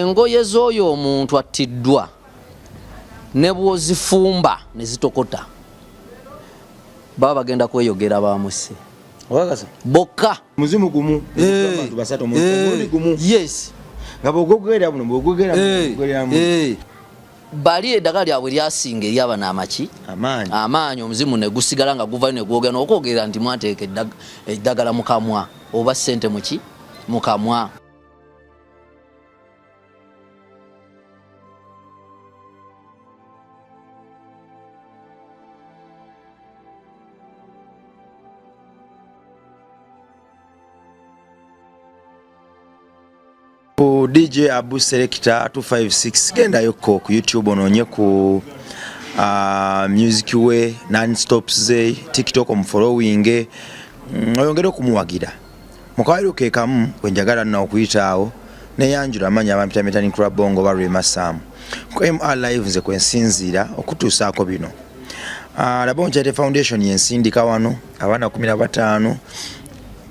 Engoye z'oyo omuntu attiddwa ne bw'ozifumba ne zitokota, baba bagenda kweyogera bamusse bokka. Muzimu gumu, abantu basatu omulundi gumu. Yes. Nga bw'ogogera buno, bw'ogogera buno, bw'ogogera buno. Bali eddagala lyabwe lyasinga eryabano amaki? Amaanyi. Amaanyi, omuzimu ne gusigala nga guvayo ne gwogera n'okwogera nti mwateeka eddagala mu kamwa oba ssente muki mu kamwa. Ku DJ Abu Selector 256 gendayo ko ku YouTube onoonye ku music we non-stop ze TikTok omufollowing, oyongere okumuwagira. Mu kawairo ke kamu we njagala nno okuyitaawo neyanjula amannya abampita Metani Krabongo oba Rema Sam. Ku MR Live nze kwe nsinziira okutuusaako bino. Labon Charity Foundation yensindika wano abaana 15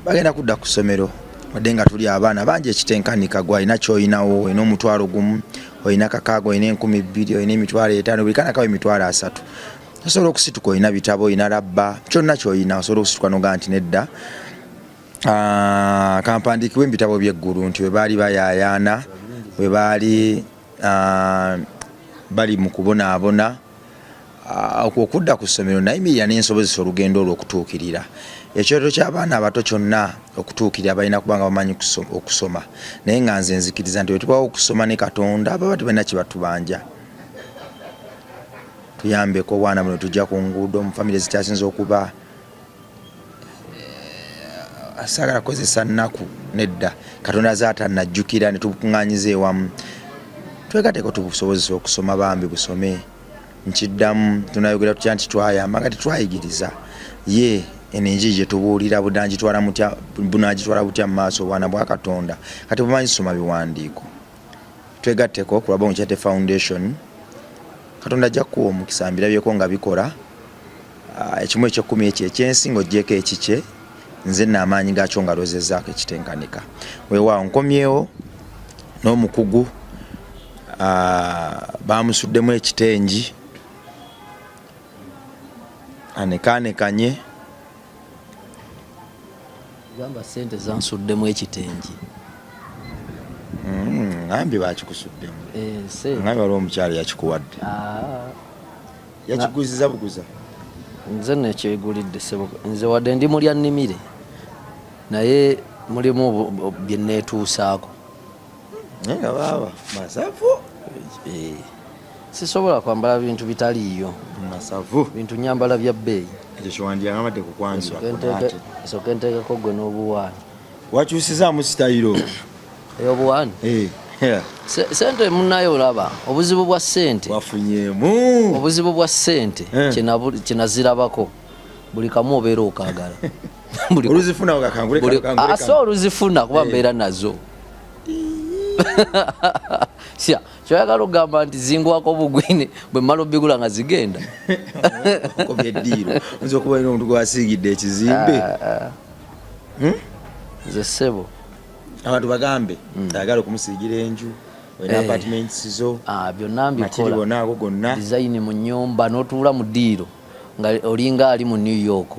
bagenda kudda ku ssomero, wadde nga tuli abaana bangi ekitenkanika. Gwe alina ky'olinawo, olina omutwalo gumu, olina kakaaga, olina enkumi bbiri, olina emitwalo etaano, buli kaana kawa emitwalo asatu. Osobola okusituka, olina bitabo, olina labba, kyonna ky'olina osobola okusituka n'ogamba nti nedda, kampandiikibwe mu bitabo by'eggulu nti we baali bayaayaana, we baali bali mu kubonaabona, okwo okudda ku ssomero nayimirira n'ensobozesa olugendo olwo okutuukirira. Ekyoto ky'abaana abato kyonna okutuukirira balina kuba nga bamanyi okusoma, naye nga nze nzikiriza nti bwe tubawo okusoma ne Katonda baba tebalina kye batubanja. Tuyambeko obwana buno tujja ku nguudo mu famire zikyasinze okuba saagala kukozesa nnaku nedda, Katonda zaatanajjukira ne tubukuŋŋaanyiza ewamu, twegatteko tubusobozesa okusoma, bambi busome. Nkiddamu, tunayogera tutya nti twayamba nga tetwayigiriza? Ye eno enjiri gye tubuulira bunagitwala mutya, bunagitwala butya mu maaso obwana bwa Katonda kati bumanyi soma biwandiiko? Twegatteko ku Rabongo Charity Foundation, Katonda ajja kukuwa omukisa. Mbirabyeko nga bikola. Ekimu eky'ekkumi ekyo ekyensi ng'oggyeeko ekikye, nze nno amaanyi gaakyo nga lozezzaako ekitenkanika. Weewaawo nkomyewo n'omukugu, baamusuddemu ekitengi anekaanekanye. Gamba ssente zansuddemu ekitengi. Ngambye baakikusuddemu. Ngambye waliwo omukyala yakikuwadde. Yakiguziza buguza. Nze nekyegulidde ssebo, nze wadde ndi mulya nnimire naye mulimu bye neetuusaako. Naye nga baaba masavu. Sisobola kwambala bintu bitaliiyo. Masavu. Bintu nyambala bya bbeeyi. Ekyo kiwandiyaŋamadde kukwanjula. Nsooke nteekeko gwe n'obuwaani. Wakyusizaamu sitayiro. Ey'obuwaani? Sente munnayo olaba obuzibu bwa ssente. Wafunyeemu. Obuzibu bwa ssente kye nazirabako buli kamu obeera okaagala. Oluzifuna kangule kano, kangule kano. So oluzifuna kuba mbeera nazo. Sya, kyoyagala okugamba nti zingwako obugwini bwe mmala obigula nga zigenda. Okobye eddiiro. Oyinza okuba olina omuntu gw'asiigidde ekizimbe. Nze ssebo. Abantu bagambe ayagala okumusiigira enju, olina apartments zo. Byonna mbikola. Matiri bonna ago gonna. Design mu nnyumba n'otuula mu ddiiro nga olinga ali mu New York.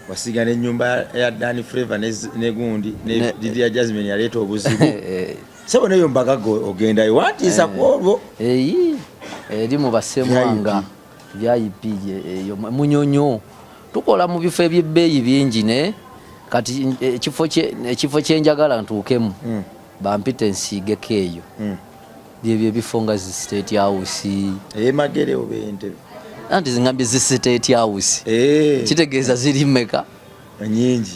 Wasiiga n'ennyumba ya Dan Flavour ne gundi ne Lydia Jasmine yaleeta obuzibu. Ssebo neyo mbaga ogendayo wantiisa ku olwo. Eyi, eri mu Basemwanga. VIP eyo Munyonyo. Tukola mu bifo eby'ebbeeyi bingi ne kati ekifo kye njagala ntuukemu bampite nsiigeko eyo. Byebyo ebifo nga zi State House. Ey'e Magere oba ey'Entebbe? Anti zingambye zi State House. Kitegeeza ziri mmeka? Nnyingi.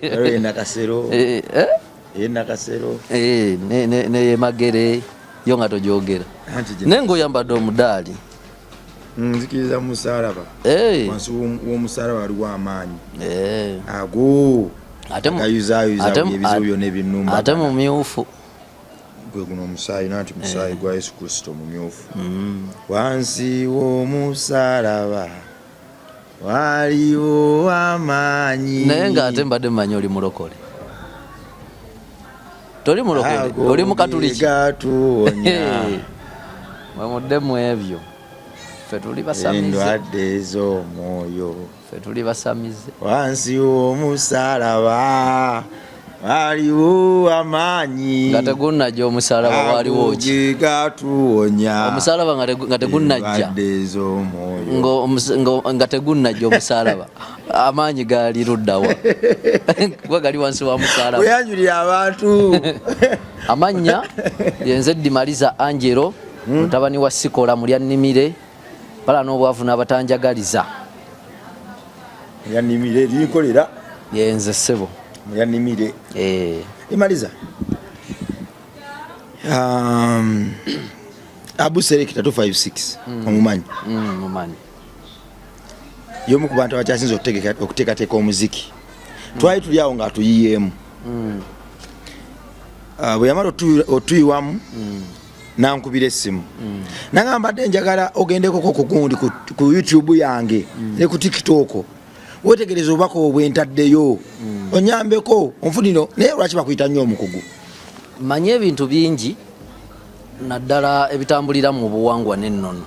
Waliwo ey'e Nakasero. Ey'e Nakasero. N'ey'e Magere yo nga togyogera. Naye ng'oyambadde omudaali. Nzikiriza mu musaalaba. Wansi w'omusaalaba waliwo amaanyi. Ago agayuzaayuza buli ebizibu byonna ebinnumba. Ate mumyufu. Gwe guno omusaayi nanti musaayi gwa Yesu Kristo mumyufu. Wansi w'omusaalaba waliwo amaanyi. Naye ng'ate mbadde mmanyi oli mulokole. Toli mulokole, oli mukatuliki. Gatuwonya. Mwe muddemu ebyo, ffe tuli basamize. Endwadde ez'omwoyo. Ffe tuli basamize. Wansi w'omusalaba waliwo amaanyi. Nga tegunnajja omusalaba waliwo ki? Gatuwonya. Omusalaba nga tegunnajja. Endwadde ez'omwoyo. Nga tegunnajja omusalaba, amaanyi gaali luddawa? Kuba gali wansi wa musalaba. Weyanjulira abantu. Amannya yenze Dimaliza Angelo, mutabani wa Sikola mulya nnimire pala n'obwavu n'abatanjagaliza. Mulyanimire linkolera. Yenze ssebo. Mulyanimire. Eh. Imaliza. Abu Selector 256 omumanyi? Mumanyi. Y'omu ku bantu abakyasinze okuteekateeka omuziki. Twali tuli awo ng'atuyiyeemu. Bwe yamala otuyiwamu, nankubira essimu, nagamba, "Mbadde njagala ogendekoko ku gundi ku YouTube yange ne ku TikTok, wetegereza obubaka obwo bwentaddeyo, onyambeko onfuniro." Naye lwaki bakuyita nnyo omukugu? Manye ebintu bingi, naddala ebitambulira mu buwangwa n'ennono,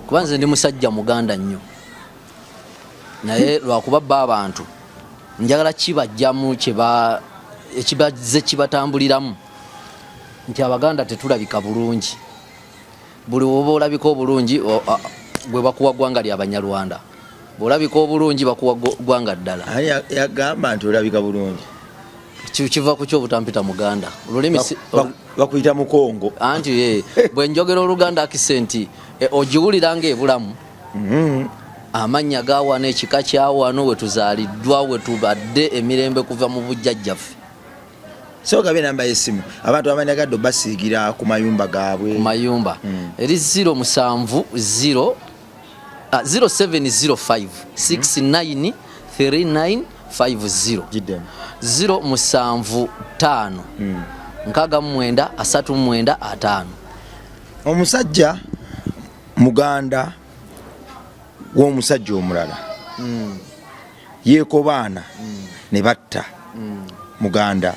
kuba nze ndi musajja muganda nnyo, naye lwakuba bba abantu njagala kibajjamu ekibaze kibatambuliramu nti Abaganda tetulabika bulungi. Buli woba olabika obulungi, gwe bakuwa ggwanga lya Banyarwanda, bw'olabika obulungi bakuwa ggwanga ddala. Ani yagamba nti olabika bulungi? Kiva ku kyobutampita muganda, olulimi Bakuyita Mukongo. Anti bwe njogera Oluganda, accent ogiwulira ng'ebulamu. Amannya ga wano, ekika kya wano, we tuzaaliddwa, we tubadde emirembe kuva mu bujjajjaffe. So gabe namba y'essimu, abantu abanyagadde obasiigira ku mayumba gaabwe. Ku mayumba eri 070 0 0705 69 3950. Giddemu. 075 69 39 50. Omusajja muganda w'omusajja omulala yeekobaana ne batta muganda.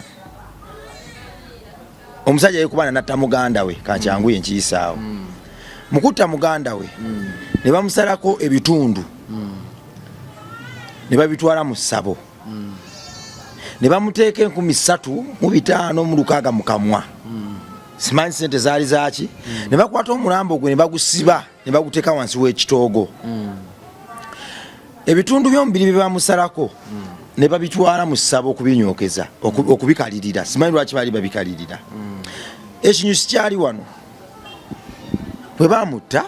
Omusajja yeekobaana natta muganda we, kankyanguye nkiyisaawo. Mukutta muganda we ne bamusalako ebitundu ne babitwala mu ssabo ne bamuteeka 3560 mu kamwa, simanyi sente zaali zaki, ne bakwata omulambo gwe ne bagusiba ne baguteeka wansi w'ekitoogo. Ebitundu by'omubiri bye bamusalako ne babitwala mu ssabo okubinyokeza, okubikalirira, simanyi lwaki baali babikalirira. Ekinyusi kyali wano bwe bamutta.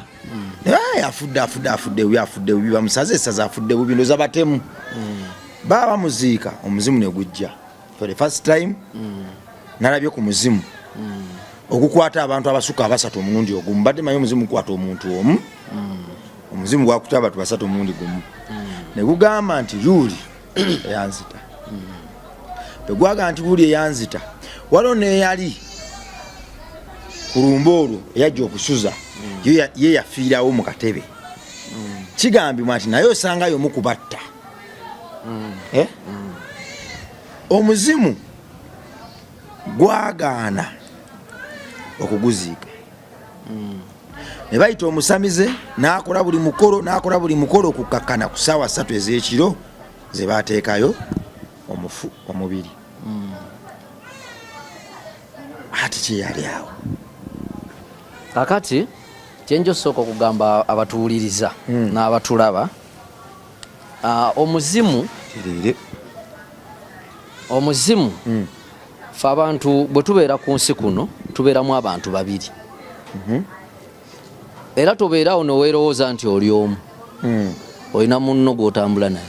Afudde, afudde, afudde bubi, afudde bubi, bamusaze essaza, afudde bubi, ndoza batemu. Baba bamuziika, omuzimu ne gujja. For the first time nalabye ku muzimu okukwata abantu abasuka abasatu omulundi ogumu. Mbadde manyi omuzimu gukwata omuntu omu, omuzimu gwakuta abantu basatu omulundi gumu. Ne gugamba nti, "Yuuli eyanzita." Bwe gwagamba nti, "Wuuli eyanzita," waliwo neyali ku lumba olwo eyajja okusuza, ye yafiirawo mu katebe. Kigambibwa nti naye osangayo omu kubatta. Eh? Omuzimu gwagaana okuguziika ne bayita omusamize n'akola buli mukolo, n'akola buli mukolo, okukakkana ku ssaawa 3 ez'ekiro ze bateekayo omufu omubiri. Ati kyeyali awo. Kakati kyenja osooka okugamba abatuwuliriza n'abatulaba, omuzimu, Kirire. omuzimu, fe abantu bwe tubeera ku nsi kuno tubeeramu abantu babiri, era tobeerawo noweerowooza nti oli omu, olina munno gw'otambula naye.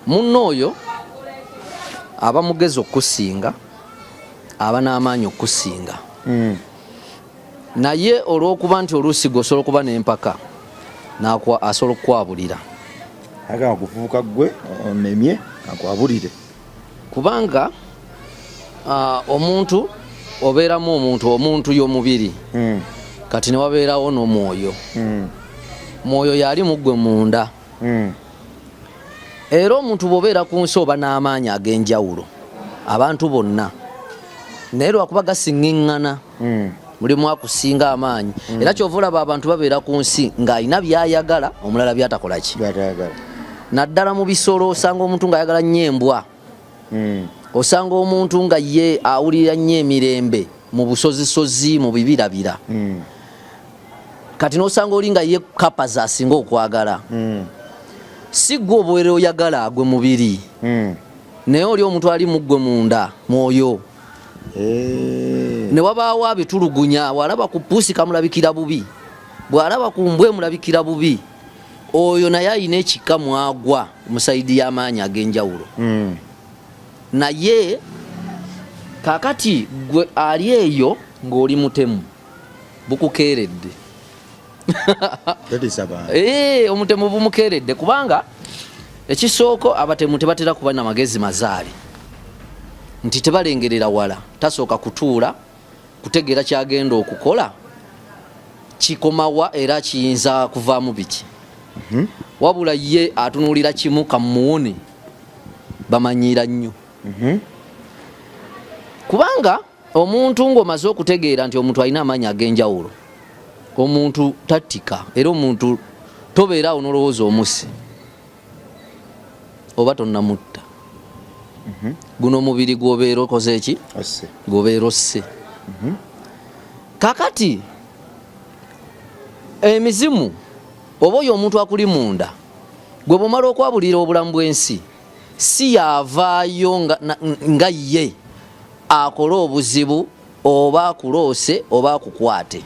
Munno oyo aba mugezi okusinga, aba n'amaanyi okusinga, naye olw'okuba nti oluusi gwe osobola okuba n'empaka, asobola okukwabulira. Agamba, "Kufuuka gwe onemye, akwabulire." Kubanga omuntu obeeramu omuntu y'omubiri, kati ne wabeerawo n'omwoyo. Mwoyo yali mu ggwe munda. Era omuntu bw'obeera ku nsi oba n'amaanyi ag'enjawulo. Abantu bonna, naye lwakuba gasiŋŋiŋŋana. Mulimu akusinga amaanyi. Era kyova olaba abantu babeera ku nsi ng'alina byayagala, omulala byatakola ki? Byatayagala. Naddala mu bisolo, osanga omuntu ng'ayagala nnyo embwa. Osanga omuntu nga ye awulira nnyo emirembe mu busozisozi, mu bibirabira. Kati n'osanga oli nga ye kapa z'asinga okwagala. Si gwe obeera oyagala gwe mubiri, naye oli omuntu ali mu ggwe munda mwoyo. Ne wabaawo abitulugunya, bw'alaba ku puusi kamulabikira bubi, bw'alaba ku mbwa emulabikira bubi. Oyo naye alina ekika mwagwa mu side y'amaanyi ag'enjawulo. Naye kakati gwe ali eyo ng'oli mutemu, bukukeeredde. Totiisa bantu. Omutemu bumukeeredde, kubanga ekisooka abatemu tebatera kuba na magezi mazaale, nti tebalengerera wala, tasooka kutuula kutegeera kyagenda okukola kikomawa era kiyinza kuvaamu biki. Wabula ye atunuulira kimu, kamuwone, bamanyiira nnyo. Kubanga omuntu ng'omaze okutegeera nti omuntu alina amaanyi ag'enjawulo, omuntu tattika, era omuntu tobeera awo n'olowooza omusi oba tonnamutta. Guno omubiri gw'obeera okoze eki? Osse. Gw'obeera osse. Kakati emizimu oba oyo omuntu akuli munda, gwe bw'omala okwabulira obulamu bw'ensi, si yavaayo nga ye akole obuzibu oba akuloose oba akukwate.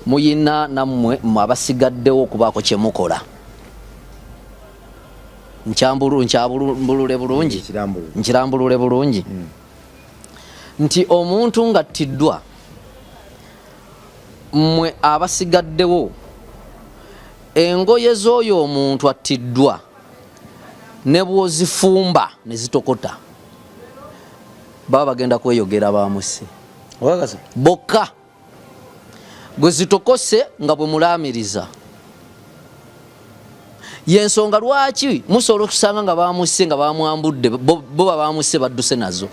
Muyina nammwe mmwe abasigaddewo okubaako kye mukola. Nkyambulule bulungi? Nkirambulule. Nkirambulule bulungi. Nti omuntu ng'attiddwa, mmwe abasigaddewo, engoye z'oyo omuntu attiddwa ne bw'ozifumba ne zitokota, baba bagenda kweyogera bamusse. Okakasa? Bokka. Gwe zitokose nga bwe mulaamiriza. Y'ensonga lwaki musobola okusanga nga bamusse nga bamwambudde, bo babamusse badduse nazo.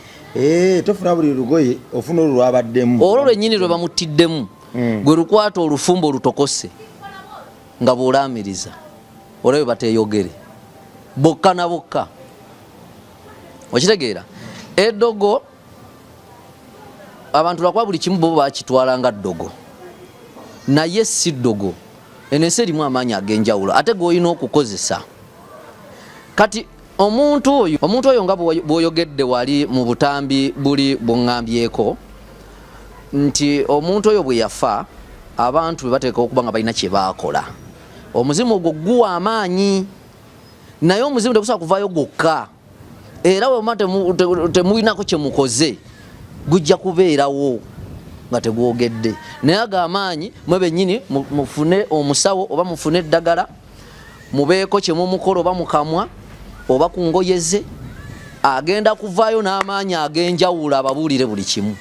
Tofuna buli lugoye, ofuna olwo lwabaddemu. Olwo lwennyini lwe bamuttiddemu. Gwe lukwata olufumbo olutokose nga bw'olaamiriza, olabe bateeyogere bokka na bokka. Okitegeera? Eddogo abantu lwakuba buli kimu bo bakitwala nga ddogo, naye si ddogo. Eno ensi erimu amaanyi ag'enjawulo ate g'olina okukozesa. Kati omuntu oyo nga bw'oyogedde wali mu butambi buli bw'oŋŋambyeko nti omuntu oyo bwe yafa, abantu be bateeka okuba nga balina kye baakola. Omuzimu ogwo guwa amaanyi, naye omuzimu tegusobola kuvaayo gwokka, era bwema temulinako kye mukoze gujja kubeerawo nga tegwogedde. Naye ago amaanyi mwe bennyini mufune omusawo oba mufune eddagala, mubeeko kye mumukola oba mukamwa oba ku ngoye ze, agenda kuvaayo n'amaanyi ag'enjawulo ababuulire buli kimu.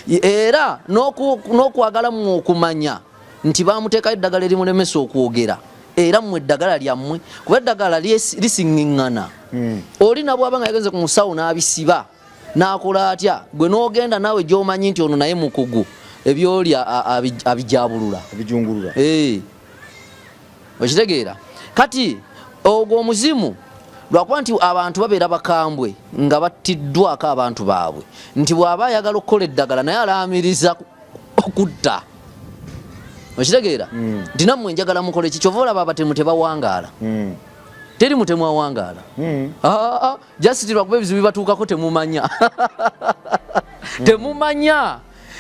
Era n'okwagala mmwe okumanya nti bamuteekayo eddagala erimulemesa okwogera, era mmwe eddagala lyammwe, kuba eddagala lisiŋŋiŋŋana. Oli nabwaba nga yagenze ku musawo n'abisiba n'akola atya, gwe n'ogenda naawe gy'omanyi nti ono naye mukugu, ebyoli abijabulula. Abijungulula. Okitegeera? Kati ogwo omuzimu lwakuba nti abantu babeera bakambwe nga battiddwako abantu baabwe, nti bw'aba ayagala okukola eddagala naye alaamiriza okutta. Okitegeera? Nti nammwe njagala mukole ki, kyova olaba abatemu tebawangaala. Teri mutemu awangaala. Just lwakuba ebizibu bibatuukako temumanya. Temumanya.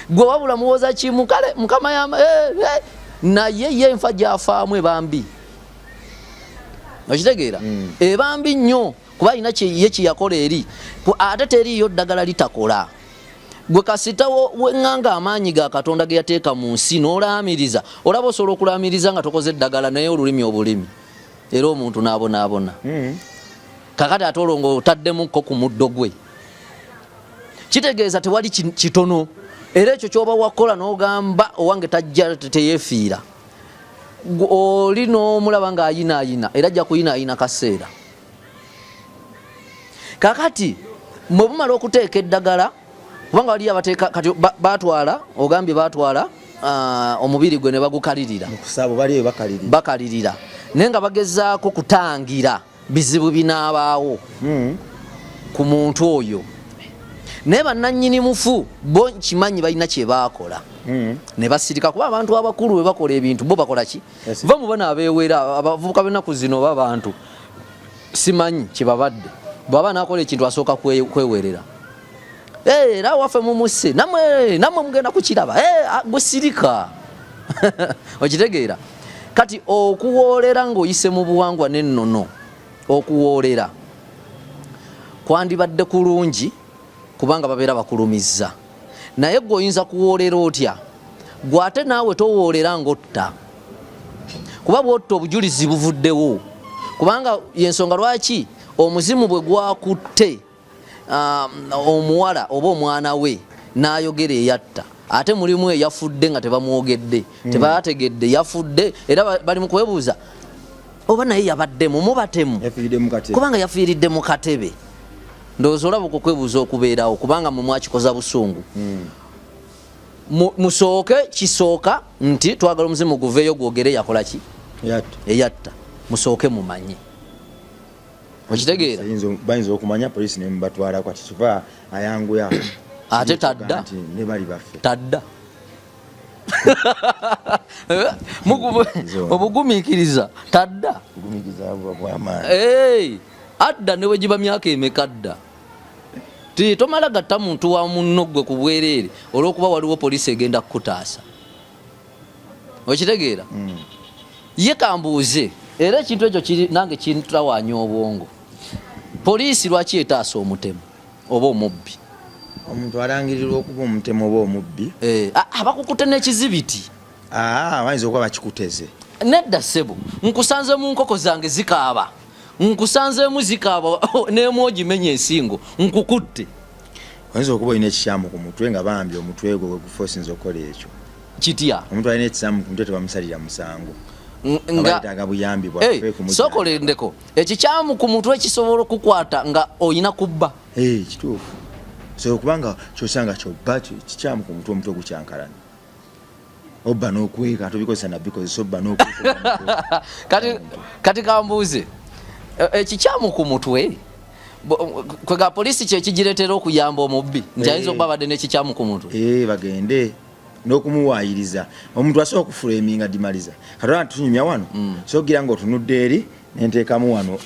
Gwe wabula muwoza kimu, kale Mukama yama, naye ye enfa gy'afaamu ebambi. Okitegeera? Ebambi nnyo, kuba alina ye kye yakola eri. Ate teriiyo ddagala litakola. Gwe kasita weŋŋanga amaanyi ga Katonda ge yateeka mu nsi n'olaamiriza, olaba osobola okulaamiriza nga tokoze eddagala, naye olulimi obulimi, era omuntu n'abonaabona. Kakati ate olwo ng'otaddemukko ku muddo gwe, kitegeeza tewali kitono. Era ekyo ky'oba wakola n'ogamba owange tajja teyeefiira, oli n'omulaba ng'ayinaayina, era ajja kuyinaayina kaseera. Kakati Mwe bumala okuteeka eddagala, kubanga waliyo abateeka kati batwala, ogambye batwala omubiri gwe ne bagukalirira. Mukusabo baliyo bakalirira. Bakalirira naye nga bagezaako kutangira bizibu binaabaawo ku muntu oyo. Naye bannannyini mufu bo nkimanyi balina kye baakola ne basirika, kuba abantu abakulu bwe bakola ebintu bo bakola ki? Va mu bano abeewera, abavubuka b'ennaku zino oba abantu simanyi kye babadde, bw'aba n'akola ekintu asooka kwewerera. Era waffe mumusse, namwe namwe mugenda kukiraba. Gusirika. Okitegeera? Kati okuwoolera ng'oyise mu buwangwa n'ennono, okuwoolera kwandibadde kulungi kubanga babeera bakulumizza. Naye gwe oyinza kuwoolera otya? Gwe ate naawe towoolera ng'otta, kuba bw'otta obujulizi buvuddewo. Kubanga yensonga lwaki omuzimu bwe gwakutte omuwala oba omwana we n'ayogera eyatta, ate mulimu eyafudde nga tebamwogedde, tebategedde yafudde, era bali mu kwebuuza oba naye yabaddemu mubatemu, kubanga yafiiridde mu katebe. Ndowooza olaba okwo kwebuuza okubeerawo, kubanga mwe mwakikoza busungu. Musooke kisooka nti twagala omuzimu guveeyo gwogere yakola ki eyatta, musooke mumanye. Okitegeera? Bayinza okumanya poliisi nemubatwala kwati kiva ayanguya ate tadda ne bali baffe tadda. Obugumiikiriza tadda, adda ne bwe giba myaka emeka adda. Tomala gatta muntu wa munno ggwe ku bwereere olw'okuba waliwo poliisi egenda kukutaasa. Okitegeera? Ye kambuuze, era ekintu ekyo kiri nange kintawaanya obwongo. Poliisi lwaki etaasa omutemu oba omubbi? Omuntu alangirirwa okuba omutemu oba omubbi. Abakukute n'ekizibiti. Bayinza okuba bakikuteze. Nedda ssebo, nkusanze mu nkoko zange zikaaba, nkusanzeemu zikaaba n'emu ogimenya ensingo, nkukutte. Oyinza okuba olina ekikyamu ku mutwe nga bambi omutwe gwo gwe gufosinze okukola ekyo. Kitya? Omuntu alina ekikyamu ku mutwe tebamusalira musango. Nga buyambi bwaffe kumujjanjaba. Sooka olindeko. Ekikyamu ku mutwe kisobola okukwata nga olina kubba. Kituufu. So kubanga kyosanga kyobba kikyamu ku mutwe, omutwe gukyankalana. Obba n'okweka tobikozesa na bikozesa, obba n'okweka. Kati kambuuze, ekikyamu ku mutwe kwega poliisi kyekigireetera okuyamba omubbi nti ayinza okuba abadde n'ekikyamu ku mutwe. Bagende n'okumuwaayiriza. Omuntu asobola okufureminga dimaliza. Katonda tunyumya wano. So gira ng'otunudde eri nenteekamu wano,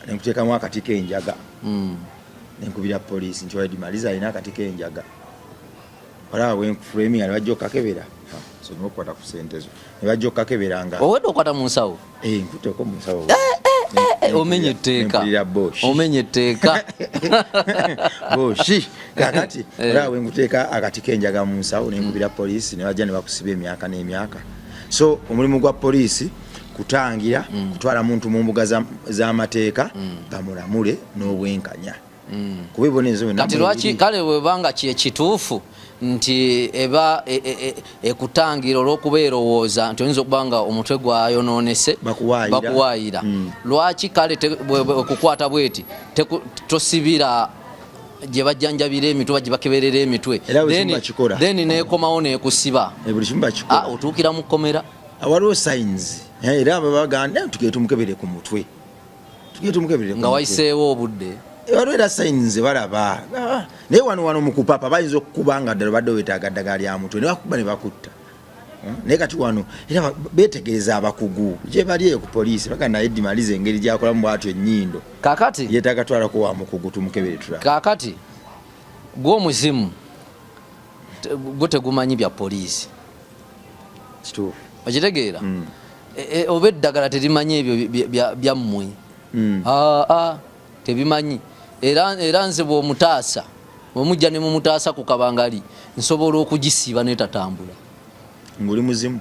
nenkuteekamu akati k'enjaga. Nenkubira poliisi nti oyo dimaliza alina akati k'enjaga. Olaba bwe nkufureminga ne bajja okukakebera. So n'okukwata ku ssente zo. Ne bajja okukakebera nga owedde okwata mu nsawo. Nkutteko mu nsawo. Omenye etteeka. Omenye etteeka. Boshi. Kakati olaba bwe nkuteeka akati k'enjaga mu nsawo ne nkubira poliisi ne bajja ne bakusiba emyaka n'emyaka. So omulimu gwa poliisi kutangira kutwala muntu mu mbuga z'amateeka bamulamule n'obwenkanya. Kuba ebibonerezo byonna Kati lwaki kale bwebanga kye kituufu nti eba ekutangira olw'okuba erowooza nti oyinza okuba nga omutwe gwayonoonese, bakuwaayira. Lwaki kale okukwata bweti tosibira gye bajjanjabira emitwe, gye bakeberera emitwe, then neekomawo neekusiba? Buli kimu bakikola. Otuukira mu kkomera. Waliwo signs. Era abo bagamba tugende tumukebere ku mutwe. Tugende tumukebere ku Nga mutwe. wayiseewo obudde. Waliwo era signs balaba. Naye wano mu kupapa bayinza okukuba nga ddala obadde weetaaga ddagala lya mutwe, ne bakuba ne bakutta. Naye kati wano era beetegereza abakugu gye bali eyo ku poliisi, bagamba naye Dimaliza engeri gy'akolamu bw'atyo ennyindo. Kaakati yeetaaga twalako wa mukugu tumukebere tulabe. Kaakati gwo omuzimu gwo tegumanyi bya poliisi. Kituufu. Okitegeera? Oba eddagala terimanyi ebyo byammwe. Tebimanyi. Era nze bw'omutaasa, bw'omujja ne mumutaasa ku kabangali, nsobola okugisiba n'etatambula. Ng'oli muzimu?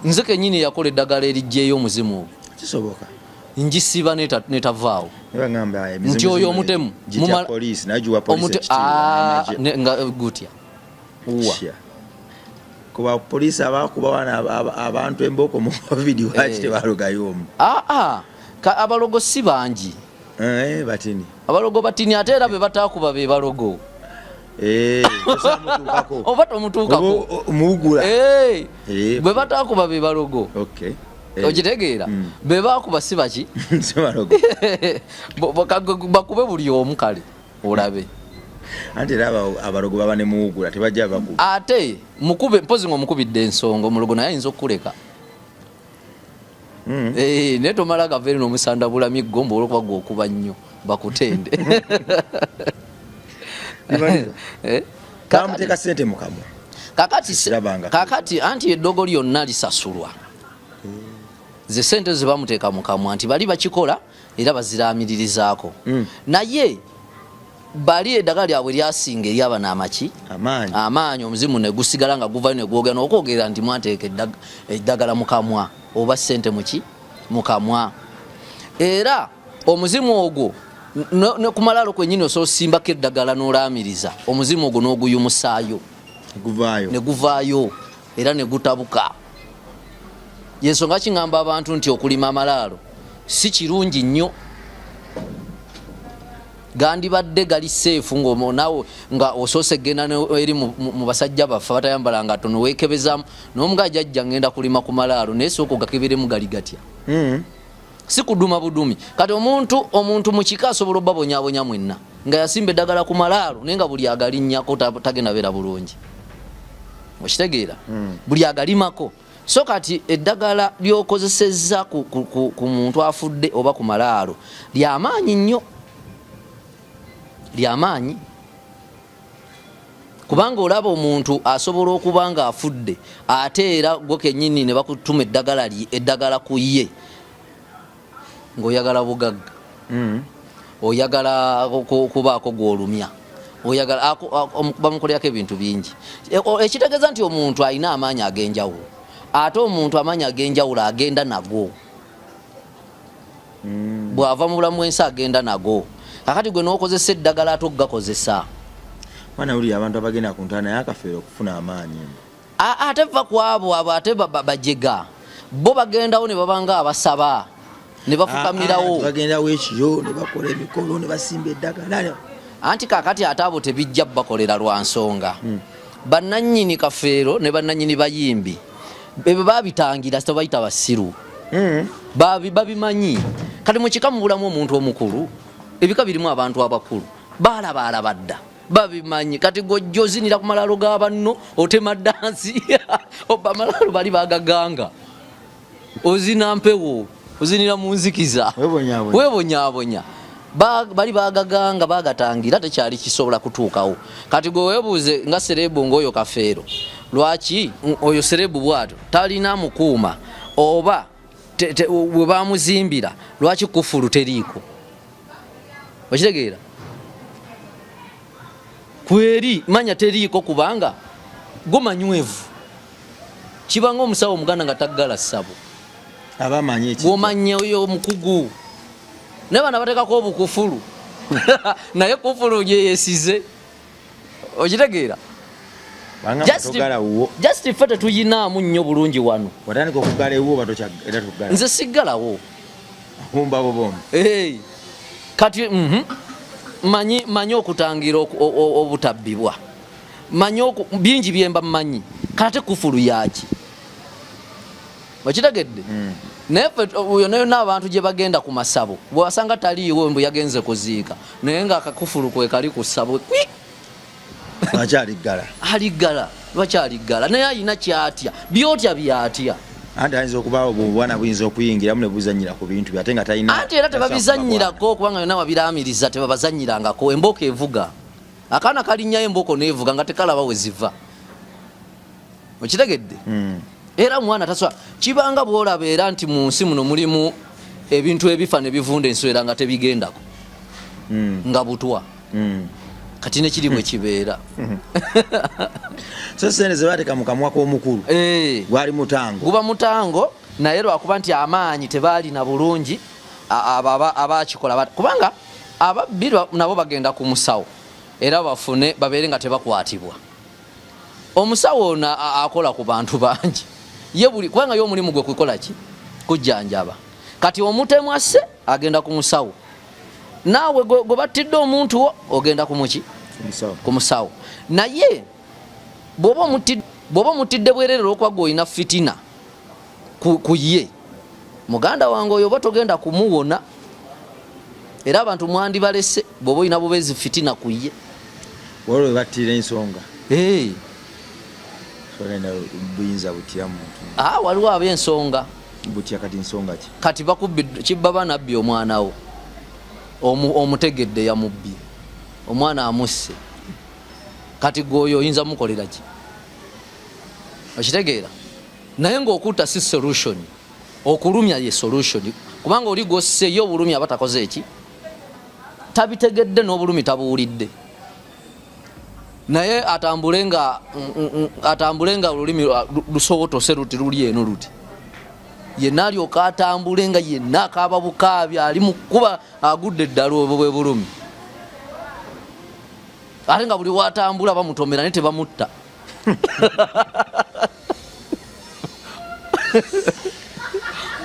Nze kennyini eyakola eddagala eriggyeyo omuzimu ogwo. Kisoboka. Ngisiba n'etavaawo. Bagamba emizimu Nti oyo omutemu. Gitya poliisi, naye giwa poliisi ekitiibwa, Ne, nga gutya. Uwa. Sure. Kuba poliisi abakuba wano abantu embooko mu COVID lwaki tebalogayo omu? Abalogo si bangi. Batini. Abalogo batini, ate era be bataakuba be balogo. Eh, tosobola mutuukako. Oba tomutuukako. Oba omuwugula. Eh, Eh. bwe bataakuba be balogo. Okay. Eh. Okitegeera? Be baakuba si baki? Si balogo. Bakube buli omu, kale olabe. Anti era abalogo baba ne muwugula, tebajja bakuba. Ate mukube mpozi ng'omukubidde ensonga, omulogo naye ayinza okukuleka. Eh, naye tomala gava eri n'omusandabula miggo mbu olwokuba gwe okuba nnyo bakutende. Eh, Bamuteeka sente mu kamwa. Kakati Sirabanga. Kakati anti eddogo lyonna lisasulwa. Ze sente ze bamuteeka mu kamwa nti bali bakikola era baziraamiririzaako. Naye bali eddagala lyabwe lyasinga eryabano amaki? Amaanyi. Amaanyi. Omuzimu ne gusigala nga guvayo ne gwogera n'okwogera nti mwanteeka eddagala mu kamwa oba sente muki mu kamwa. Era omuzimu ogwo ne ku malaalo kwennyini osobola osimbako eddagala n'olaamiriza omuzimu ogwo n'oguyumusaayo. Guvaayo. Ne guvaayo era ne gutabuka. Yensonga kiŋŋamba abantu nti okulima amalaalo si kirungi nnyo. Gandibadde gali safe ng'onawe nga osoose genda eri mu basajja baffe abatayambala nga tono weekebezaamu n'omuga jajja ngenda kulima ku malaalo, naye sooka ogakeberemu gali gatya. Si kuduma budumi. Kati omuntu mu kika asobola obbabonyaabonya mwenna nga yasimba eddagala ku malaalo, naye nga buli agalinnyako tagenda beera bulungi. Okitegeera? Buli agalimako. So kati eddagala lyokozesezza ku muntu afudde oba ku malaalo lyamaanyi nnyo, lyamaanyi, kubanga olaba omuntu asobola okuba nga afudde ate era gwe kennyini ne bakutuma eddagala eddagala ku ye ng'oyagala bugagga, oyagala kubaako gw'olumya, oyagala bamukolerako ebintu bingi. Ekitegeeza nti omuntu alina amaanyi ag'enjawulo, ate omuntu amaanyi ag'enjawulo agenda nago. Bw'ava mu bulamu bw'ensi agenda nago. Kakati gwe n'okozesa eddagala ate okugakozesa. Mwana, wulira abantu abagenda ku ntaana yakafeera okufuna amaanyi. Ate va ku abo, abo ate bajega. Bo bagendawo ne babanga abasaba ne bafukamirawo. Bagendawo ekiro ne bakola emikolo ne basimba eddagala. Anti kakati ate abo tebijja bakolera lwa nsonga. Bannannyini kafeero ne bannannyini bayimbi ebyo babitangira, tebayita basiru. Babimanyi. Kati mu kika mubulamu omuntu omukulu, ebika birimu abantu abakulu baalabaalaba dda, babimanyi. Kati gojja ozinira ku malaalo ga banno, otema dansi, amalaalo bali bagaganga, ozina mpewo, ozinira mu nzikiza, Weebonyaabonya. weebonyaabonya. Bali bagaganga, bagatangira, tekyali kisobola kutuukawo. Kati gwe weebuuze nga celeb ng'oyo Kafeero, lwaki oyo celeb bw'atyo talina mukuuma, oba bwe bamuzimbira lwaki kufulu teriiko? Okitegeera? Kweri manya teriiko kubanga go manywevu. Kibanga omusawo omuganda nga taggala ssabo. Aba amanyi ekijja. Bw'omanya oyo omukugu, naye bano bateekako obukufulu, naye kufulu gyeyesize. Okitegeera? Banga togala wuwo. Just ffe tetuyinaamu nnyo bulungi wano. Watandika okugala ewuwo oba era togala? Nze siggalawo. Humba bubombi. Hey. Kati manyi okutangira obutabbibwa, manyi bingi byemba mmanyi. Kati ate kufulu yaki? Okitegedde? Naye ffe yonna yonna abantu gye bagenda ku masabo, bwewasanga taliiwo mbu yagenze kuziika, naye nga akakufulu kwe kali ku ssabo kwi. Lwaki aliggala? Aliggala, lwaki aliggala? Naye alina kyatya, byotya byatya. Anti ayinza okubaawo obwana buyinza okuyingiramu ne buzannyira ku bintu bye, ate nga talina. Anti era tebabizannyirako kubanga yonna wabiraamiriza tebabazannyirangako. Embooko evuga, akaana kalinnyayo embooko neevuga nga tekalaba we ziva. Okitegedde? Era omwana tasobola kibanga bw'olaba era nti mu nsi muno mulimu ebintu ebifa ne bivunda ensowera nga tebigendako, nga butwa. Kati nekiri bwe kibeera. So sente ze bateeka mu kamwa k'omukulu gwali mutango. Guba mutango, naye lwakuba nti amaanyi tebaalina bulungi abakikola kubanga ababbi nabo bagenda ku musawo era bafune babeere nga tebakwatibwa. Omusawo ono akola ku bantu bangi ye buli, kubanga ye omulimu gwe kukola ki? Kujjanjaba. Kati omutemu asse agenda ku musawo. Naawe gwe battidde omuntu wo ogenda ku muki? Ku musawo. Naye bw'oba omutidde bwerere olwokuba gwe olina fitina ku ye, muganda wange oyo oba togenda kumuwona. Era abantu mwandibalese bw'oba olina bubeezi fitina ku ye. Waliwo we battira ensonga. Buyinza butya muntu? Waliwo ab'ensonga. Butya kati nsonga ki? Kati bakubbi kibba banabbye omwana wo. Omutegedde yamubbye. Omwana amusse. Kati gwe oyo oyinza mukolera ki? Okitegeera? Naye ng'okutta si solution. Okulumya ye solution. Kubanga oli gw'osse ye obulumi aba takoze eki? Tabitegedde n'obulumi tabuwulidde. Naye atambule nga olulimi lusowotose luti luli eno luti. Yenna alyoka atambule nga yenna akaaba bukaabi ali mu kkuba agudde eddala obwo bwe bulumi. Ate nga buli w'atambula bamutomera naye tebamutta.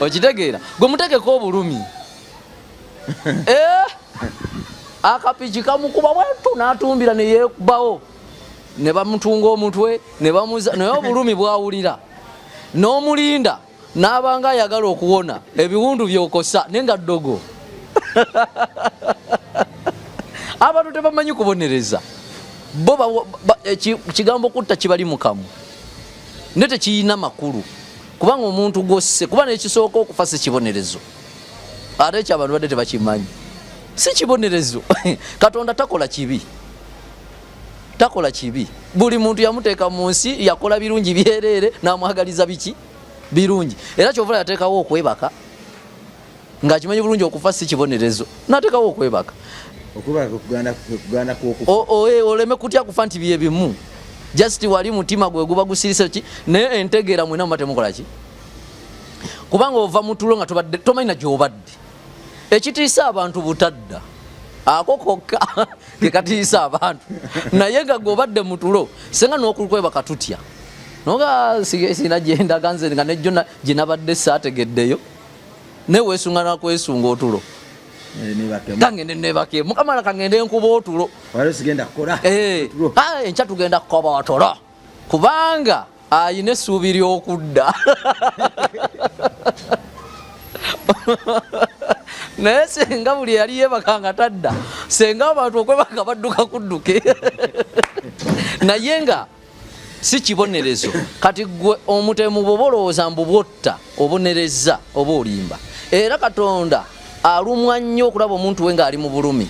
Okitegeera? Gwe mutegeka obulumi. Akapiki kamukuba bwetu n'atumbira ne yeekubawo. Ne bamutunga omutwe, ne bamuza, naye obulumi bw'awulira. N'omulinda n'abanga ayagala okuwona ebiwundu by'okosa naye nga ddogo. Abantu tebamanyi kubonereza. Bo kigambo kutta kibali mu kamwa. Naye tekirina makulu. Kubanga omuntu gw'osse, kuba n'ekisooka okufa si kibonerezo. Ate ekyo abantu badde tebakimanyi. Si kibonerezo. Katonda takola kibi. Takola kibi. Buli muntu yamuteeka mu nsi, yakola birungi byereere, n'amwagaliza biki? Birungi. Era ky'ova yateekawo okwebaka. Ng'akimanyi bulungi okufa si kibonerezo. N'ateekawo okwebaka. Okwebaka kugaana kw'okufa. Oleme kutya kufa nti bye bimu. Just wali mutima gwe guba gusirise ki? Naye entegeera mwenna muba temukola ki? Kubanga ova mu tulo nga tobadde, tomanyi na gy'obadde. Ekitiisa abantu butadda. Ako kokka ke katiisa abantu. Naye nga gwe obadde mu tulo, senga n'okukwebaka tutya. Noga sina gye ndaga nze nga nejjo gye nabadde saategeddeyo. Naye weesunga na kwesunga otulo. Kangende neebake. Mukama kangende nkuba otulo. Waliwo sigenda kukola. Otulo. Enkya tugenda kukoba otulo. Kubanga ayina essuubi ly'okudda. Naye senga buli eyali yeebaka nga tadda, senga abantu okwebaka badduka kudduke. Naye nga si kibonerezo. Kati gwe omutemu bw'oba olowooza mbu bw'otta obonerezza oba olimba. Era Katonda alumwa nnyo okulaba omuntu we ng'ali mu bulumi.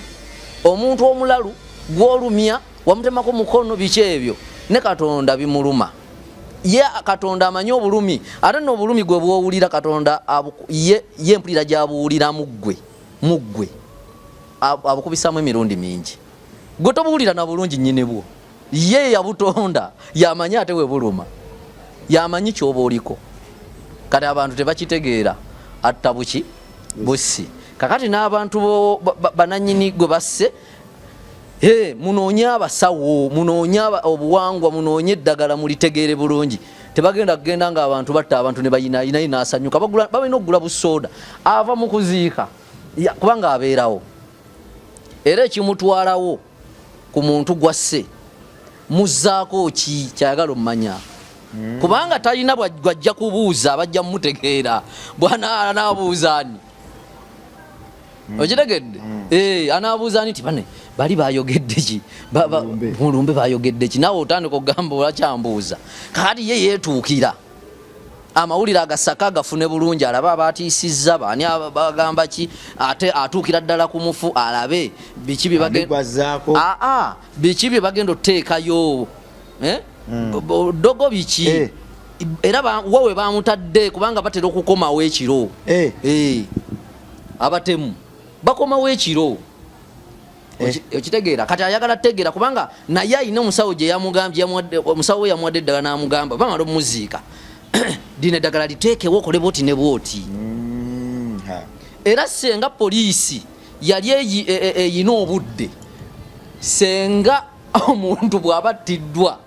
Omuntu omulalu gw'olumya wamutemako mukono biki ebyo ne Katonda bimuluma. Ye Katonda amanyi obulumi, ate n'obulumi gwe bw'owulira Katonda ye empulira gy'abuwulira mu ggwe, mu ggwe. Abukubisaamu emirundi mingi. Gwe tobuwulira na bulungi nnyini bwo. Ye yabutonda, yamanyi ate we buluma. Yamanyi ky'oba oliko. Kati abantu tebakitegeera, atta buki? Bussi. Kakati n'abantu banannyini gwe basse, munoonye abasawo, munoonye obuwangwa, munoonye eddagala mulitegeere bulungi. Tebagenda kugenda ng'abantu batta abantu ne bayinaayina ye n'asanyuka. Balina okugula busooda. Ava mu kuziika, kubanga abeerawo. Era ekimutwalawo ku muntu gw'asse, muzzaako ki ky'ayagala ommanya? Kubanga talina bw'ajja kubuuza, bajja mumutegeera. Bwana anaabuuza ani? Okitegedde? Anaabuuza ani nti bane bali bayogedde ki? Mulumbe bayogedde ki? Naawe otandika okugamba olwakyambuuza. Kaakati ye yeetuukira. Amawulire agasaka agafune bulungi, alabe abaatiisizza, baani bagamba ki, ate atuukira ddala ku mufu alabe biki bye Abigwazaako. Biki bye bagenda otuteekayo. Ddogo biki? Era wa we bamutadde kubanga batera okukomawo ekiro. Abatemu bakomawo ekiro. Okitegeera? Kati ayagala tegeera kubanga naye alina omusawo gye yamugambye, omusawo we yamuwadde eddagala n'amugamba bamala omuziika. Lino eddagala liteekewo okole bw'oti ne bw'oti. Era senga poliisi yali eyina obudde, senga omuntu bw'aba attiddwa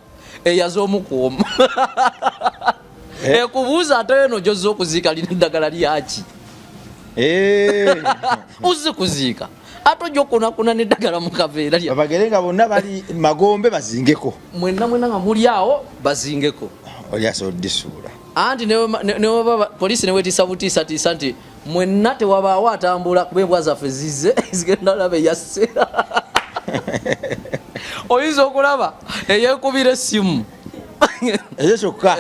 eyaze omukuuma. Ekubuuza ate eno gy'ozze okuziika lino eddagala lyaki? Ozze kuziika. Ate ojja okukunakuna n'eddagala mu kaveera. Babagere nga bonna bali magombe bazingeko. Mwenna mwenna nga muli awo bazingeko. Oli asobola odisuula. Anti neweba poliisi newetiisa butiisatiisa nti mwenna tewabaawo atambula kuba embwa zaffe zizze zigenda laba eyasse. Oyinza okulaba eyekubira essimu. Ekyo kyokka.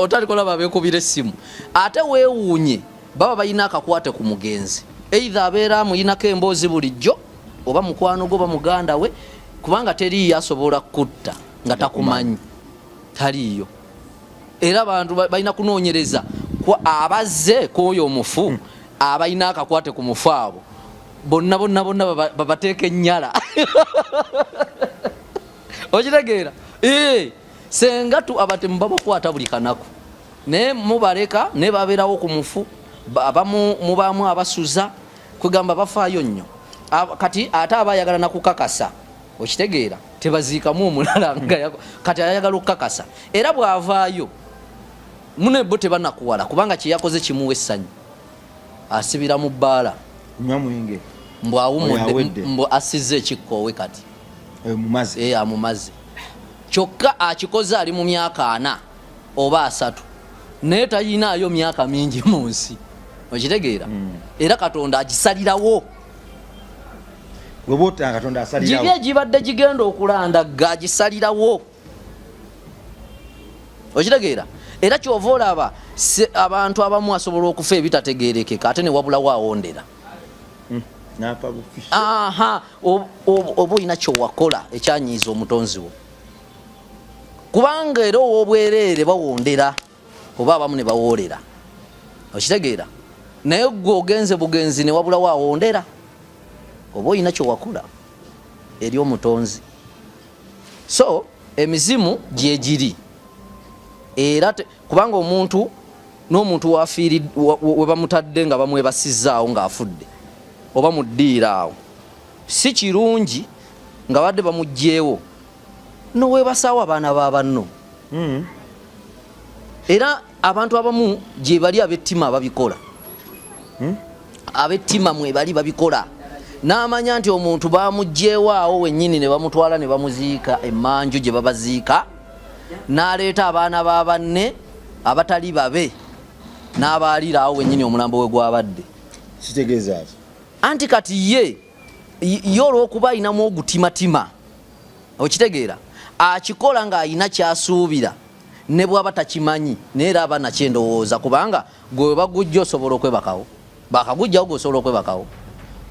Otandika olaba abeekubira essimu. Ate weewuunye baba balina akakwate ku mugenzi. Either abeera amuyinako emboozi bulijjo oba mukwano gwe oba muganda we, kubanga teriiyo asobola kutta nga takumanyi. Taliiyo. Era abantu balina kunoonyereza ku abazze kw'oyo omufu, abalina akakwate ku mufu abo bonna bonna bonna babateeka ennyala. Okitegeera? Senga tu abatemu babakwata buli kanaku, naye mubaleka naye babeerawo ku mufu, abamu mubaamu abasuza, kwegamba bafaayo nnyo. Kati ate aba ayagala nakukakasa, okitegeera, tebaziikamu omulala nga kati ayagala okukakasa, era bw'avaayo mune bo tebanakuwala kubanga kye yakoze kimuwa essanyu. Asibira mu bbaala, Nywa mwenge, mbu awummudde, mbu asizza ekikkoowe kati Mumaze. Amumaze. Kyokka akikoze ali mu myaka 40 oba 30, naye tayinaayo myaka mingi mu nsi, okitegeera? Era Katonda agisalirawo. Giri egibadde gigenda okulandagga agisalirawo, okitegeera? Era kyova olaba abantu abamu asobola okufa ebitategeerekeka ate ne wabulawo awondera. Aha, oba olina kyowakola ekyanyiiza omutonzi wo, kubanga era ow'obwereere bawondera oba abamu ne bawoolera, okitegeera? Naye gwe ogenze bugenzi ne wabulawo awondera, oba olina kyewakola eri omutonzi. So emizimu gyegiri era kubanga omuntu n'omuntu wafiiri we bamutadde nga bamwebasizaawo ng'afudde oba mu ddiiro awo, si kirungi nga badde bamuggyeewo noweebasaawo abaana ba banno. Era abantu abamu gye bali ab'ettima ababikola. Ab'ettima mwe bali babikola, n'amanya nti omuntu bamuggyeewo awo wennyini ne bamutwala ne bamuziika emmanju gye babaziika, n'aleeta abaana ba banne abatali babe n'abaalira awo wennyini omulambo we gwabadde. Kitegeeza ki? Anti kati ye olw'okuba alinamu ogutimatima, okitegeera, akikola ng'alina ky'asuubira ne bw'aba takimanyi, naye era aba nakyo endowooza, kubanga gwe we bagujja osobola okwebakawo, bakagujjawo gwe osobola okwebakawo,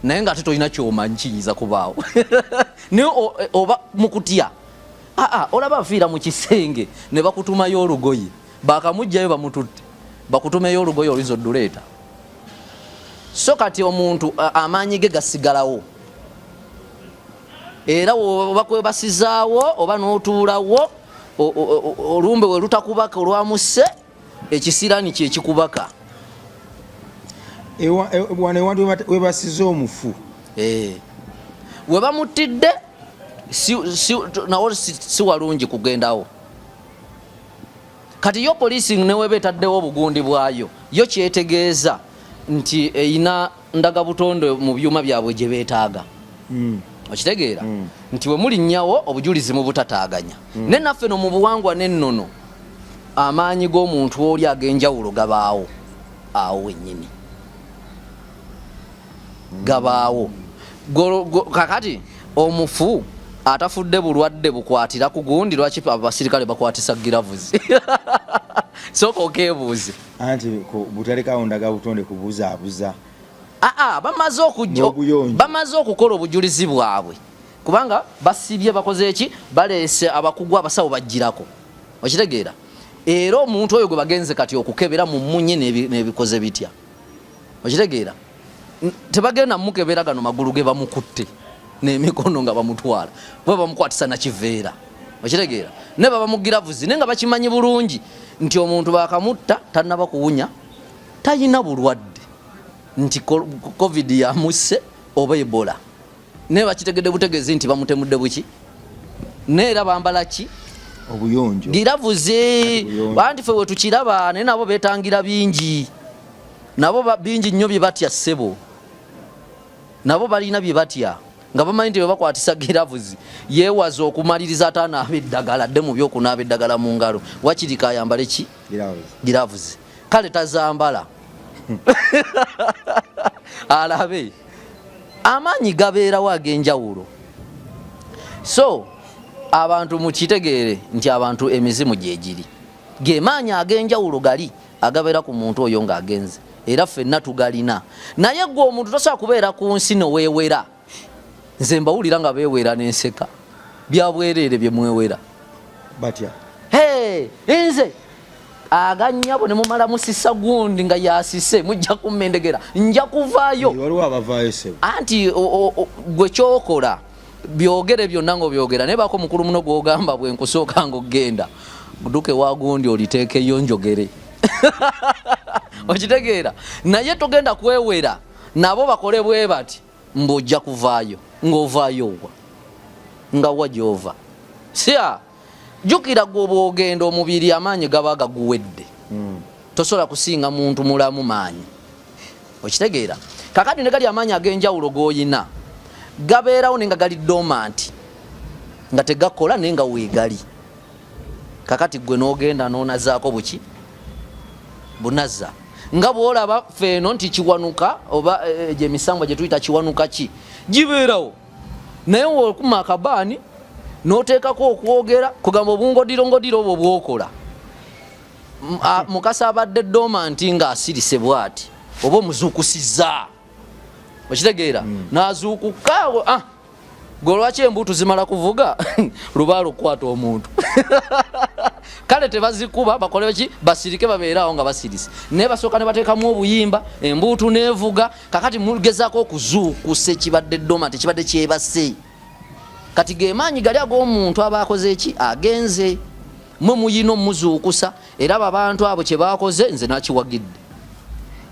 naye ng'ate tolina ky'omanyi kiyinza kubaawo. Naye oba mu kutya, aa, olaba afiira mu kisenge ne bakutumayo olugoye, bakamuggyayo bamututte, bakutumeyo olugoye oluyinza odduleeta. So kati omuntu amaanyi ge gasigalawo, era bakwebasizaawo oba n'otuulawo, olumbe we lutakubaka olwamusse, ekisiraani kyekikubaka. Wano ewantu webasiza omufu. We bamuttidde nawo si walungi kugendawo. Kati yo poliisi neweba etaddewo obugundi bwayo, yo kyetegeeza nti eyina ndagabutonde mu byuma byabwe gye beetaaga. Okitegeera? Nti we mulinnyawo obujulizi mubutataaganya. Naye naffe no mu buwangwa n'ennono amaanyi g'omuntu oli ag'enjawulo gabaawo awo wennyini, gabaawo. Kakati omufu atafudde bulwadde bukwatira ku gundi, lwaki abasirikale bakwatisa giravuzi? Sooka okeebuuze. Anti butalekawo ndagabutonde kubuzaabuza. Aa, bamaze okukola obujulizi bwabwe, kubanga basibye, bakoze eki, baleese abakugu abasawo bajjirako, okitegeera? Era omuntu oyo gwe bagenze kati okukebera mu mmunye n'ebikoze bitya, okitegeera? Tebagenda mukebera gano magulu ge bamukutte n'emikono nga bamutwala, kuba bamukwatisa nakiveera, okitegeera? Naye baba mu giravuzi, naye nga bakimanyi bulungi nti omuntu bakamutta tannaba kuwunya, talina bulwadde nti COVID yamusse oba Ebola, naye bakitegedde butegezi nti bamutemudde buki, naye era bambala ki? Obuyonjo. Giravuzi. Banti ffe wetukiraba, naye nabo betangira bingi, nabo bingi nnyo bye batya ssebo. Nabo balina bye batya nga bamanyi nti bwebakwatisa giravuzi yeewaza okumaliriza ate anaaba eddagala adde mu byokunaaba eddagala mu ngalo, wakiri kayambale ki giravuzi, kale tazambala alabe amaanyi gabeerawo ag'enjawulo. So abantu mukitegeere nti abantu emizimu gyegiri, ge maanyi ag'enjawulo gali agabeera ku muntu oyo ng'agenze, era ffenna tugalina. Naye gwe omuntu tosobola kubeera ku nsi noweewera. Nze mbawulira nga beewera n'enseka, byabwereere bye mwewera batya. Hey, nze aganyabo ne mumala musisa gundi nga yasise, mujja kummendegera, nja kuvaayo. Waliwo abavaayo sebo. Anti gwe kyokola byogere byonna ng'obyogera, naye baako mukulu muno gw'ogamba bwe nkusooka ng'ogenda duke wa gundi oliteekeyo njogere. Okitegeera? Naye togenda kwewera nabo bakole bwe bati mbu ojja kuvaayo, ng'ovaayo wa nga wa gy'ova. Sya jjukira gwe obwogenda omubiri amaanyi gaba gaguwedde, tosobola kusinga muntu mulamu maanyi. Okitegeera? Kakati ne gali amaanyi ag'enjawulo g'oyina gabeerawo naye nga gali dormant, nga tegakola naye nga weegali. Kakati gwe n'ogenda n'onazaako buki bunaza, nga bw'olaba feeno nti kiwanuka oba egyo emisambwa gye tuyita kiwanuka ki gibeerawo, naye w'okuma akabaani n'oteekako okwogera kugamba obungodiro obwo bw'okola. Mukasa abadde dormant ng'asirise bw'ati, oba omuzuukusizza. Okitegeera? N'azuukuka, gwe lwaki embuutu zimala kuvuga lubaale okukwata omuntu? Kale tebazikuba, bakole ki? Basirike, babeere awo nga basirise, naye basooka ne bateekamu obuyimba, embuutu n'evuga. Kakati mugezaako okuzuukusa ekibadde dormant, ekibadde kyebase. Kati ge maanyi gali ag'omuntu aba akoze ki, agenze, mwe muyina omuzuukusa. Era abo abantu abo kye baakoze nze nakiwagidde.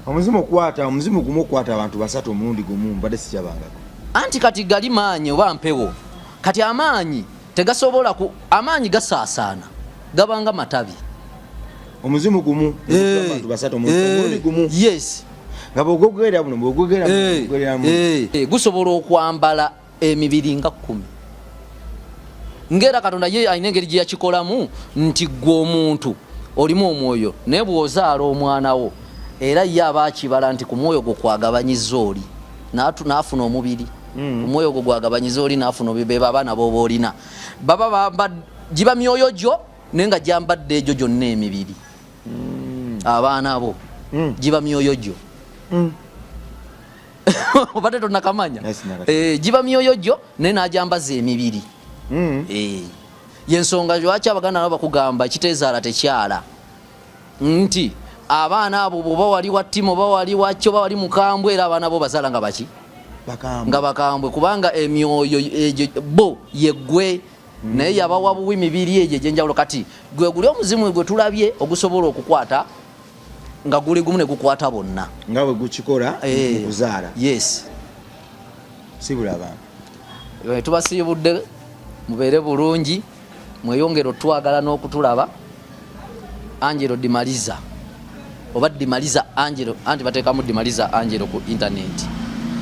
Omuzimu okwata omuzimu gumu okwata abantu basatu omulundi gumu mbadde sikyabangako. Anti kati gali maanyi oba mpewo. Kati amaanyi tegasobola ku, amaanyi gasaasaana, gabanga matabi. Omuzimu gumu abantu basatu omulundi gumu. Yes. Nga bw'ogogera buno, bw'ogogera buno, bw'ogogera buno. Gusobola okwambala emibiri nga 10. Ng'era Katonda ye alina engeri gye yakikolamu nti ggwe omuntu olimu omwoyo, naye bw'ozaala omwana wo era ye aba akibala nti ku mwoyo gwo kwagabanyiza oli n'afuna omubiri. Ku mwoyo gwo gwagabanyiza oli n'afuna omubiri, beba abaana b'oba olina baba giba myoyo gyo, naye nga gyambadde egyo gyonna emibiri. Abaana bo giba myoyo gyo. Obadde tonnakamanya? Giba myoyo gyo naye n'agyambaza emibiri. Yensonga lwaki Abaganda nabo bakugamba ekiteezaala tekyala, nti abaana abo bw'oba wali wa ttiimu oba wali wakyo oba wali mukambwe, era abaana bo bazaala nga baki? Nga bakambwe, kubanga emyoyo egyo bo yeggwe, naye yabawa buwi mibiri egyo egy'enjawulo. Kati gwe guli omuzimu gwe tulabye ogusobola okukwata nga guli gumu ne gukwata bonna, nga bwe gukikola mu kuzaala. Yes. Sibula abantu. Tubasiibudde, mubeere bulungi, mweyongere otwagala n'okutulaba. Angelo Dimaliza oba Dimaliza Angelo, anti bateekamu Dimaliza Angelo ku internet,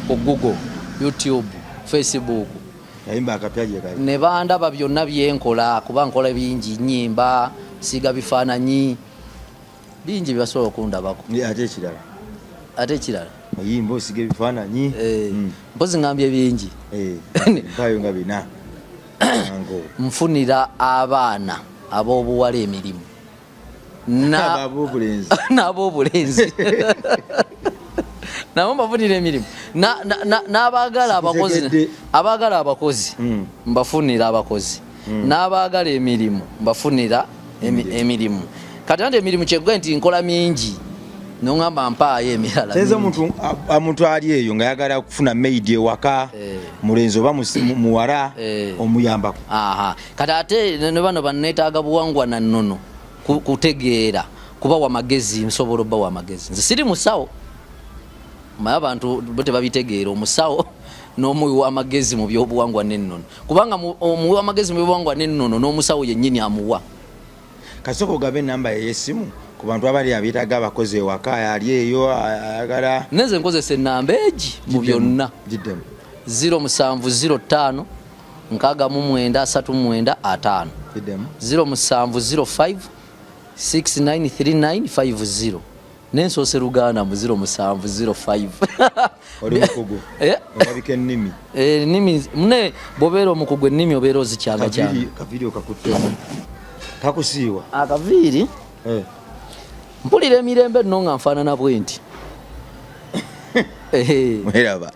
ku Google, YouTube, Facebook. Kayimba akapya gye kali. Ne bandaba byonna byenkola, kuba nkola bingi, nnyimba, nsiiga bifaananyi bingi byebasobola okundabako. Ate ekirala? Ate ekirala? Oyimba, osiga ebifaananyi. Mpozi ngambye bingi. Mpaayo nga bina. Nfunira abaana ab'obuwala emirimu. Ab'obulenzi. N'ab'obulenzi. Nabo mbafunira emirimu. N'abaagala abakozi, abaagala abakozi mbafunira abakozi. N'abaagala emirimu mbafunira emirimu. Kati anti emirimu kyegwe nti nkola mingi, nongamba mpaayo emirala. Tezo omuntu ali eyo nga yagala kufuna maid ewaka, mulenzi oba muwala, omuyambako. Kati ate ne bano banneetaaga buwangwa na nnono kutegeera, kubawa magezi, nsobola obbawa amagezi. Nze siri musawo, naye abantu bo tebabitegeera, omusawo n'omuwi w'amagezi mu by'obuwangwa n'ennono, kubanga omuwi w'amagezi mu by'obuwangwa n'ennono n'omusawo yennyini amuwa. Kasooka ogabe enamba ye y'essimu, Ku bantu abali abeetaaga abakozi ewaka, ali eyo ayagala. Nenze nkozesa enamba egi mu byonna. Giddemu. 0705 69 39 50. Giddemu. 0705 693950. Nensoose Luganda mu 0705. Oli mukugu. Eh? Olabika ennimi. Ennimi mune, bwobeera omukugu, ennimi obeera ozikyanga kyanga. Kaviiri okakuttemu, kakusiiwa. Akaviiri. Eh. Mpulira emirembe nno nga nfaanana bwe nti. Mweraba.